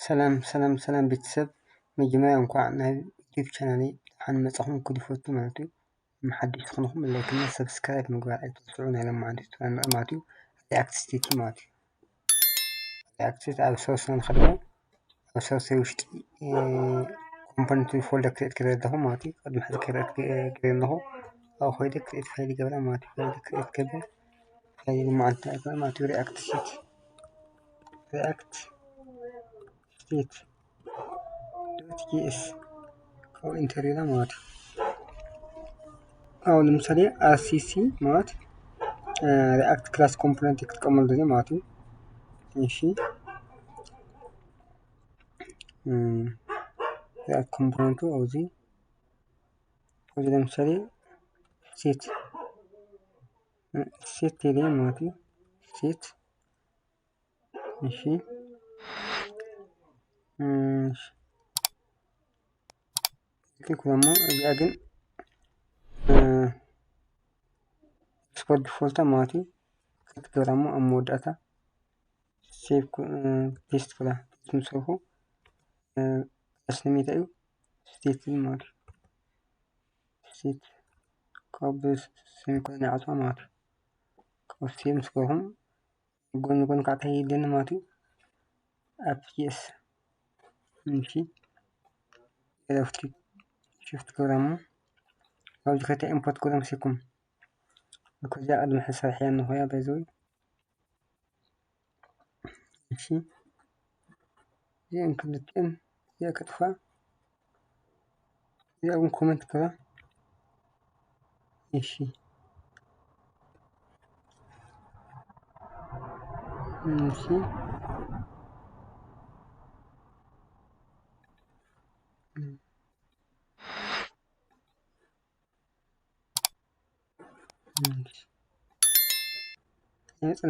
ሰላም ሰላም ሰላም ቤተሰብ፣ መጀመርያ እንኳዕ ናብ ዩቲዩብ ቻናለይ ደሓን መጻኹም ክብል ይፈቱ ማለት እዩ። መሓዲሽ ዝኾንኩም ላይክ እና ሰብስክራይብ ምግባር ኣይትረስዑ። ናይ ሎማዓንቲ ቱቶሪያል ማለት እዩ፣ ሪያክት ስቴት ማለት እዩ። ሪያክት ስቴት ኣብ ሶርስ ንኸድሞ ኣብ ሶርስ ውሽጢ ኮምፖነንት ፎልደር ክሬት ክደ ኣለኹ ማለት እዩ። ቅድሚ ሕዚ ክሬት ክደ ኣለኹ። ኣብ ኮይደ ክሬት ፋይል ይገብራ ማለት እዩ። ክሬት ክብል ፋይል ማለት እዩ። ሪያክት ስቴት ሪያክት ስቴት ዶት ጂ ኤስ ካብኡ ኢንተር ኢላ ማለት እዩ። ኣብ ለምሳሌ ኣር ሲ ሲ ማለት ሪያክት ክላስ ኮምፖነንት ክትጥቀመሉ ማለት እዩ። እሺ ሪያክት ኮምፖነንቱ ኣብዚ ኣብዚ ለምሳሌ ሴት ሴት ቴሌ ማለት እዩ። ሴት እሺ እሺ ክሊክ ደግሞ እዚኣ ግን ኤክስፖርት ዲፎልታ ማለት እዩ። ክትገብራ እሞ ኣብ መወዳእታ ሴቭ ቴስት ክላ ቴስት ምስ ሰርኩ ክላስ ነሜታ እዩ ስቴት ማለት እዩ። ስቴት ካብ ሰሚኮሎን ይዓፅዋ ማለት እዩ። ካብ ሴቭ ምስ ገርኩም ጎን ጎን ከዓ እንታይ የድልየኒ ማለት እዩ? ኣፍጂኤስ እሺ ኤለክትሪክ ሽፍት ክብራ እሞ ኣብዚ ከታ ኢምፖርት ክብራ መሲኩም እኮ እዚኣ ቅድሚ ሕሳብ ሕያ እንኾያ ባይዘወይ እሺ እዚኣን ክልቲኣን እዚኣ ከጥፋ እዚኣ እውን ኮመንት ክብራ እሺ እሺ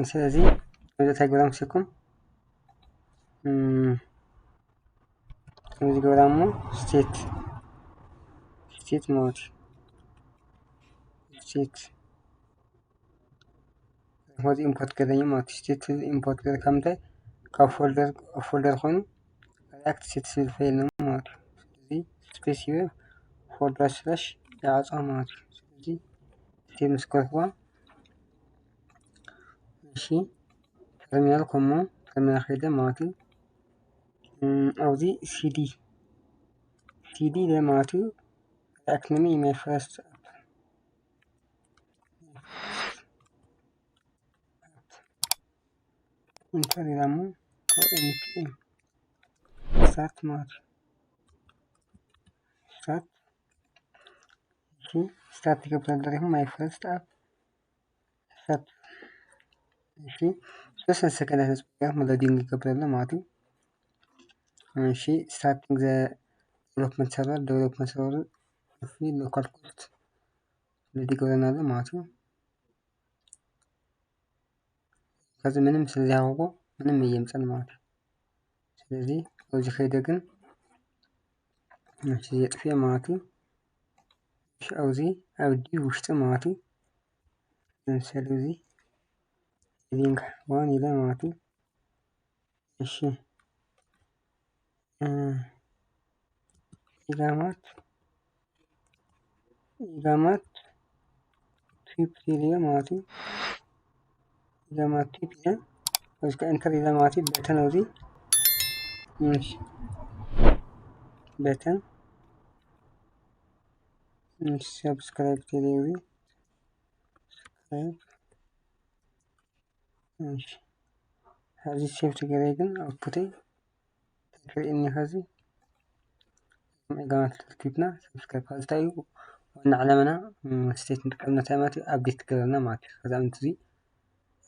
ስለዚ እዚ እንታይ ግብራ ምሲኩም እዚ ግብራ እሞ ስቴት ስቴት ማለት ስቴት ሆዚ ኢምፖርት ገለኝ ማለት ስቴት ኢምፖርት ገለ ካብ ምንታይ ካብ ፎልደር ፎልደር ኮይኑ ሪያክት ስቴት ዝብል ፋይል ነው ማለት እዩ። ስለዚ ስፔስ ይበል ፎልደር ስላሽ ይዓፅዋ ማለት እዩ። ስለዚ ስቴት ምስ ከፍዋ እሺ ተርሚናል ኮሞ ተርሚናል ከይደ ማለት እዩ። ኣብዚ ሲዲ ሲዲ ማለት እዩ። ሪያክት ነሚ ኢሜል ፈረስት ኢንተር ኢላሞ ኤንፒኤም ስታርት ማለት እዩ። ስታርት እሺ ስታርት ይገብር ኣለኹ ማይ ፈርስት ኣፕ ስታርት እሺ ዝተወሰነ ሰከንዳት ነፅበያ ሎዲንግ ይገብር ኣሎ ማለት እዩ። እሺ ስታርቲንግ ዘ ዴቨሎፕመንት ሰርቨር ዴቨሎፕመንት ሰርቨር ሎካል ኮስት ሎድ ይገብረና ኣሎ ማለት እዩ። ከዚ ምንም ስለ ዘይሃወቦ ምንም እየምፀን ማለት እዩ። ስለዚ ኣብዚ ከይደ ግን ነፍሲ የጥፍኤ ማለት እዩ። ኣብዚ ኣብ ዲ ውሽጢ ማለት እዩ። ለምሳሌ እዚ ሊንክ ዋን ኢለ ማለት እዩ። እሺ ኢላማት ኢላማት ቱፕ ኢለ ማለት እዩ። ኢላማት ቱፕ ኢለ እዚ ከ ኢንተር ኢለ ማለት እዩ። በተን ኣብዚ እሺ በተን እሺ ሰብስክራይብ ቴሌ እዚ ሰብስክራይብ እሺ ሐዚ ሴቭ ትገበይ ግን ኣውትፑተይ ተክርእኒ ኸዚ ሜጋዋት ዩቲዩብና ሰብስክራይብ ካልስታይ እዩ። ዋና ዓላማና ስቴት ንጥቀምነታ ማለት እዩ። ኣፕዴት ትገበርና ማለት እዩ። ከዛ ምንቲ እዚ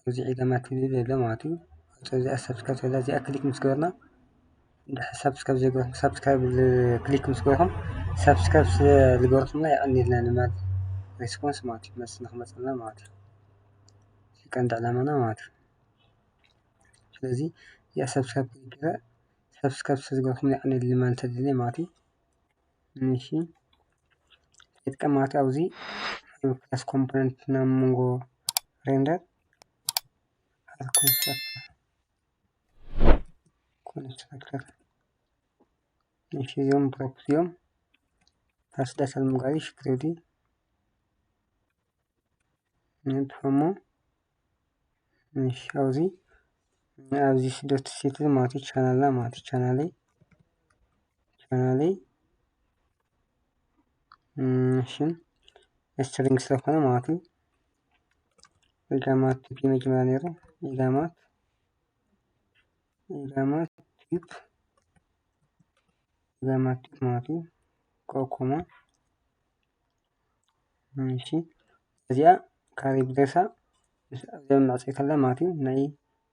እዚ ዒጋማት ይብል ዘሎ ማለት እዩ። እዚ ሰብስክራይብ ተላ እዚኣ ክሊክ ምስ ገበርና እንድሕር ሳብስክራይብ ዘይገበርኩም ሳብስክራይብ ክሊክ ምስ ገበርኩም ሳብስክራይብ ዝገበርኩምና የቐንየልና ንማል ሪስፖንስ ማለት እዩ። መልሲ ንክመፀልና ማለት እዩ። ቀንዲ ዕላማና ማለት እዩ። ስለዚ እዚኣ ሳብስክራይብ ክሊክ ገይረ ሳብስክራይብ ስለዝገበርኩም የቐንየልና ማለት ተደልየ ማለት እዩ። እሺ ይጥቀም ማለት ኣብዚ ክላስ ኮምፖነንት ናብ መንጎ ሬንደር ኮንስትራክተር ኮንስትራክተር እሺ፣ እዚኦም ፕሮፕስ እዮም። ፋስት ዳታ ንምግባር ሽክሪቲ ንጥፈሞ። እሺ፣ ኣብዚ ኣብዚ ዶት ሴት ማለት እዩ። ቻናልና ማለት እዩ። ቻናለይ ቻናለይ እሺ፣ ስትሪንግ ስለኮነ ማለት እዩ። ኢጋማት ቲፕ መጀመሪያ ነይሩ። ኢጋማት ኢጋማት ቲፕ ኢጋማት ቲፕ ማለት እዩ። ኮኮማ እሺ፣ እዚኣ ካሪ ብደሳ እዚኣ መዕፀይት ኣላ ማለት እዩ። ናይ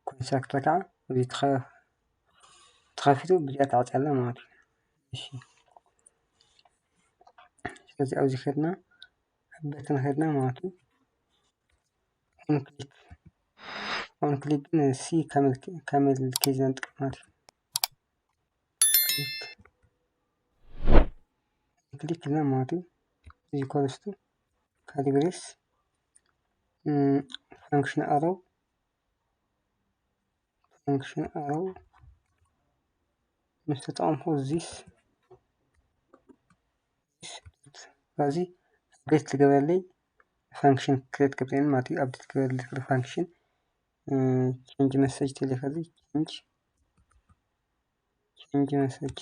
ኮንስትራክተር ከዓ እዚ ተኸ-፣ ተኸፊቱ ብዚኣ ተዓፅያ ኣላ ማለት እዩ። እሺ፣ ስለዚ ኣብዚ ከድና ኣብ በተን ከድና ማለት እዩ። ኦን ክሊክ ኦን ክሊክ ግን ሲ ካሜል ኬዝ ንጥቀም ማለት እዩ። ክሊክ ኢልና ማለት እዩ። እዚ ኮለስቱ ካቴጎሪስ ፋንክሽን ኣሮ ፋንክሽን ኣሮ ምስ ተጠቐምኩ ዚስ እዚ ኣፕዴት ዝገበረለይ ፋንክሽን ክሬት ገብረኒ ማለት እዩ። ኣፕዴት ዝገበረለይ ክሪ ፋንክሽን ቼንጅ መሰጅ ተለይ ከዚ ቼንጅ ቼንጅ መሰጅ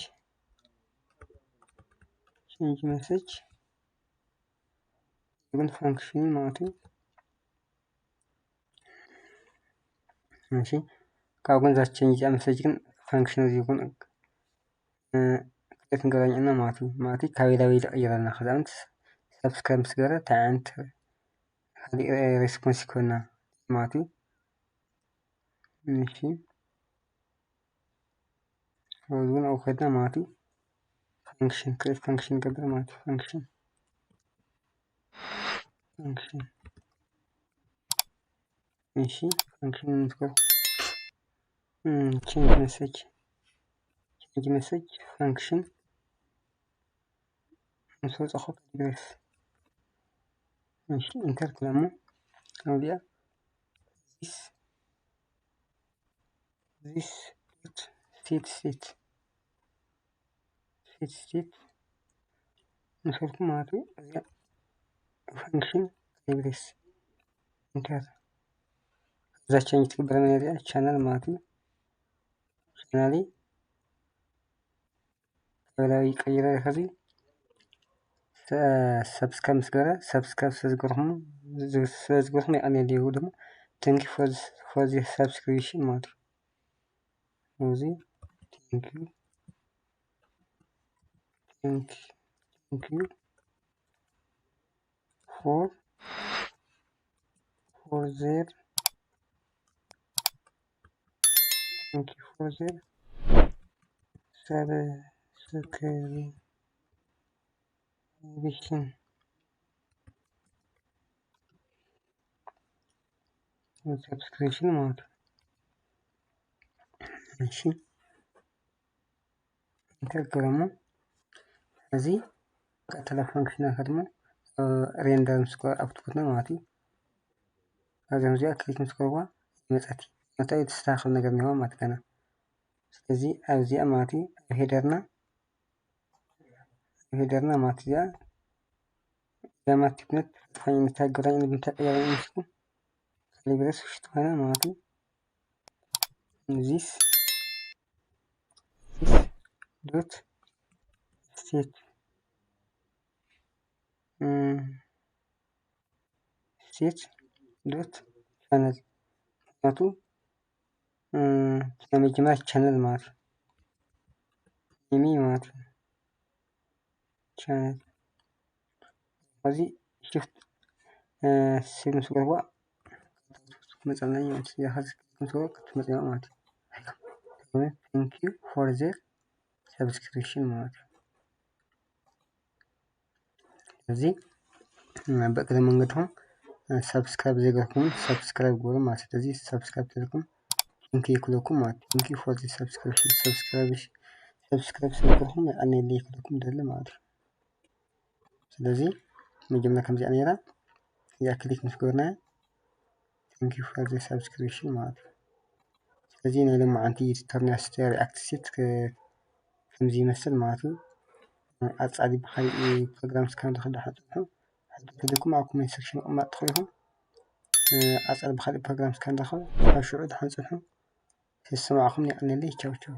ቼንጅ መሰጅ ግን ፋንክሽን ማለት እዩ። እሺ፣ ካብ ግን ዛት ቼንጅ መሰጅ ግን ፋንክሽን እዚ ይኹን ክሬት ንገረኝና ማለት እዩ። ማለት እዩ ካበይ ላበይ ዝቕይረልና ከዛምት ሳብስክራይብ ምስ ገበረ እንታይ ዓይነት ሪስፖንስ ይኮና ማለት እዩ። እሺ፣ እዚ እውን ኣብኡ ከድና ማለት እዩ። ፋንክሽን ክሬት ፋንክሽን ይገብር ማለት እዩ። ፋንክሽን ፋንክሽን እሺ፣ ፋንክሽን ንስከር ቼንጅ መሰጅ ቼንጅ መሰጅ ፋንክሽን ምስ ወፀኹ ካቴጎሪስ እሺ፣ ኢንተር ክለሞ ኣብዚኣ ዚስ ዚስ ዶት ሴት ስቴት ሴት ስቴት ንፈልኩ ማለት እዩ። እዚኣ ፋንክሽን ካቴጎሪስ ኢንተር እዛ ቼንጅ ትግበር መን እዚኣ ቻናል ማለት እዩ። ቻናሊ ተበላዊ ቀይረ ከዚ ሰብስክራይብ ምስ ገበረ ሰብስክራይብ ስለዝገርኹም ስለዝገርኹም የቐንየለይ። ደግሞ thank you for the subscription ማለት እዩ። እዚ thank you thank you thank you for for their thank you for their subscription subscription ማለት ነው። እሺ ኢንተር ገረሞ እዚ ቀጥታ ፋንክሽናት ድማ ሬንደር ምስ ገበር ኣውትፑት ነው ማለት እዩ። ካብዚኦም እዚኣ ክሊክ ምስ ገበርዋ ይመፀት እንታይ ዝተስተካከል ነገር እኒሆ ማለት ገና። ስለዚ ኣብዚኣ ማለት እዩ ኣብ ሄደርና ኣብ ሄደርና ማለት እዚኣ እዚኣ ማለት ቲፕነት ተፋኝ እንታይ ገራኝ እንታይ ቀያራኝ ምስኩ ካሊብረስ ውሽጥ ሆነ ማለት እዩ። ዚስ ዚስ ዶት ስቴት ስቴት ዶት ቻነል ምክንያቱ ናይ መጀመሪያ ቻነል ማለት እዩ። ኔሚ ማለት እዩ። ቻነል እዚ ሽፍት ሲ ምስ ገርዋ ክትመፀልና ማለት እዩ። ክትመፀና ማለት እዩ። Thank you for the subscription ማለት እዩ። እዚ በእግረ መንገድኩም ሰብስክራይብ ዘይገርኩም ሰብስክራይብ ግበሩ ማለት እዩ። ስለዚ ሰብስክራይብ ተልኩም ሊንክ ይክለኩም ማለት እዩ። Thank you for the subscription subscribe subscribe ስለገርኩም ኣነ ይክለኩም ደለ ማለት እዩ። ስለዚ መጀመሪያ ከምዚኣ ነይራ እዚኣ ክሊክ ምስ ገበርና thank you for the subscription ማለት እዩ። ስለዚ ናይ ሎማዓንቲ ቱቶርና ስተ ሪኣክት ሴት ከምዚ ይመስል ማለት እዩ። ኣጻሊ ብካሊእ ፕሮግራም እስካብ ንረኽብ ደሓን ጽንሑ። ሕቶ ተልኩም ኣብ ኮሜንት ሴክሽን ምቕማጥ ትኽእሉ ኢኹም። ኣጻሊ ብካሊእ ፕሮግራም እስካብ ንረኽብ፣ ኣብ ሽዑ ደሓን ጽንሑ። ስለዝሰማዕኹም የቐንየለይ። ቻው ቻው።